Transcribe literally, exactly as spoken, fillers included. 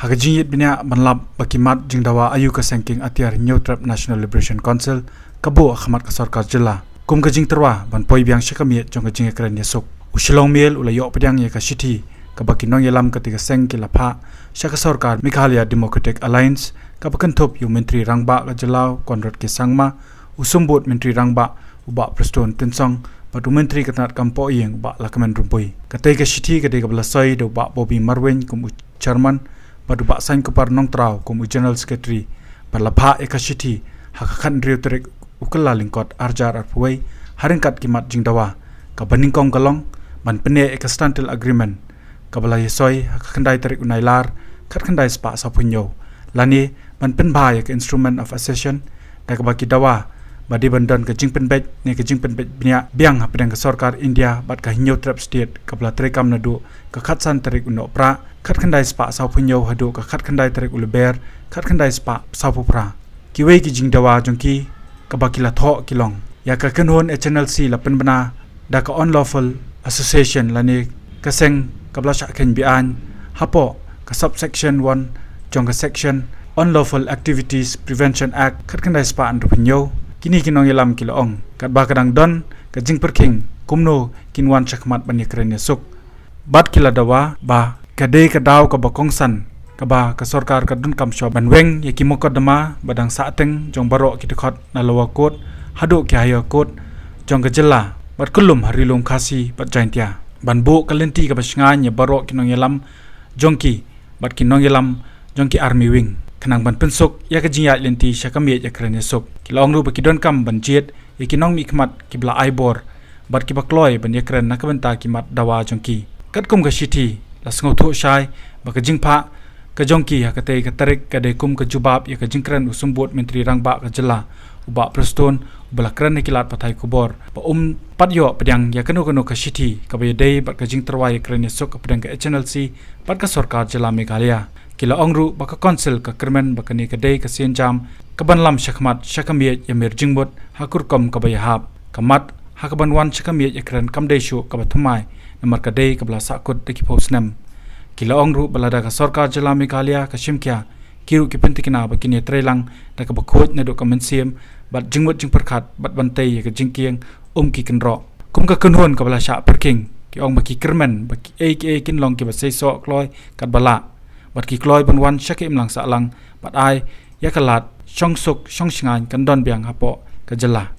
Ka jingïit bniah ban lap ba ki mat jingdawa aïu ka seng kieng atiar Hynñiewtrep National Liberation Council ka buh ha khmat ka sorkar jylla kum ka jingtyrwa ban poi biang sha ka miej jong ka jingïakren ïasuk. U Shillong Mail u la ïoh pdiang ïa ka shithi kaba ki nongïalam katei ka seng ki la phah sha ka sorkar Meghalaya Democratic Alliance, kaba kynthup ïa u Myntri Rangbah ka jylla u Conrad K Sangma, u Symbud Myntri Rangbah u Bah Prestone Tynsong, bad u Myntri ka tnad kam pohïing u Bah Lahkmen Rymbui. Katei ka shithi ka dei kaba la soi da u Bah Bobby Marwein kum u Chairman bad u Bah Sainkupar Nongtraw kum u General Secretary, bad la phah ïa ka shithi ha ka khathynriew tarik u Kyllalyngkot arhajar arphew wei, ha ryngkat ki mat jingdawa. Kaba nyngkong ka long ban pynneh ïa ka Standstill Agreement, kaba la ïasoi ha ka khyndai tarik u Nailar khatkhyndai spah sawphew hynñiew, lane ban pynbha ïa ka Instrument of Accession, da kaba ki dawa ba dei ban don ka jingpynbeit ne ka jingpynbeit bniah biang hapdeng ka sorkar India bad ka Hynñiewtrep State, kaba la treikam naduh ka khatsan tarik u Nohprah khatkhyndai spah sawphew hynñiew haduh ka khatkhyndai tarik u Lber khatkhyndai spah sawphew phra. Kiwei ki jingdawa jong ki kaba ki la thoh ki long: ïa ka kynhun H N L C la pynbna da ka Unlawful Association lane ka seng kaba la shah kheiñ be-aiñ hapoh ka Subsection one jong ka Section Unlawful Activities Prevention Act khatkhyndai spah hynriewphew hynñiew. Kine ki nongïalam ki la ong katba ka dang don ka jingpyrkhing kumno kin wan shakhmat ban ïakren ïasuk. Bad ki la dawa ba ka dei ka daw kaba kongsan kaba ka sorkar ka donkam shuwa ban weng ïa ki mukotduma ba dang sahteng jong baroh ki dkhot na Lower Court haduh ki Higher Court jong ka jylla bad kyllum ha Ri-lum Khasi bad Jaintia, ban buh ka lynti kaba shngaiñ ïa baroh ki nongïalam jong ki bad ki nongïalam jong ki Army Wing, khnang ban pynsuk ïa ka jingïaid lynti sha ka miej ïakren ïasuk. Ki la ong ruh ba ki donkam ban jied ïa ki nongmihkhmat kiba la ai bor bad kiba kloi ban ïakren na ka bynta ki mat dawa jong ki. Katkum ka shithi, la sngewthuh shai ba ka jingphah ka jong ki ha katei ka tarik ka dei kum ka jubab ïa ka jingkren u Symbud Myntri Rangbah ka jylla u Bah Prestone, uba la kren ha ki lad pathai khubor ba um pat ïoh pdiang ïa kano kano ka shithi kaba ïadei bad ka jingtyrwa ïakren ïasuk hapdeng ka H N L C bad ka sorkar jylla Meghalaya. Ki la ong ruh ba ka Council ka kyrmen ba kane ka dei ka sienjam kaban lam shakhmat sha ka miej ïa mir jingmut ha ka rukom kaba ïahap. Ka mat ha kaban wan sha ka miej ïakren kam dei shuh kaba thymmai, namar ka dei kaba la sahkut da ki phew snem. Ki la ong ruh ba lada ka sorkar jylla Meghalaya ka shim khia, ki ruh ki pynthikna ba kin ïatreilang da kaba khuid naduh ka mynsiem bad jingmut jingpyrkhat bad ban tei ïa ka jingkieng, um ki kynroh. Kum ka kynhun kaba la shah pyrkhing, ki ong ba ki kyrmen ba kiei kiei kin long kiba seisoh kloi katba lah bad ki kloi ban wan sha ka imlang sahlang bad ai ïa ka lad shongsuk shongshngaiñ kan don biang hapoh ka jylla.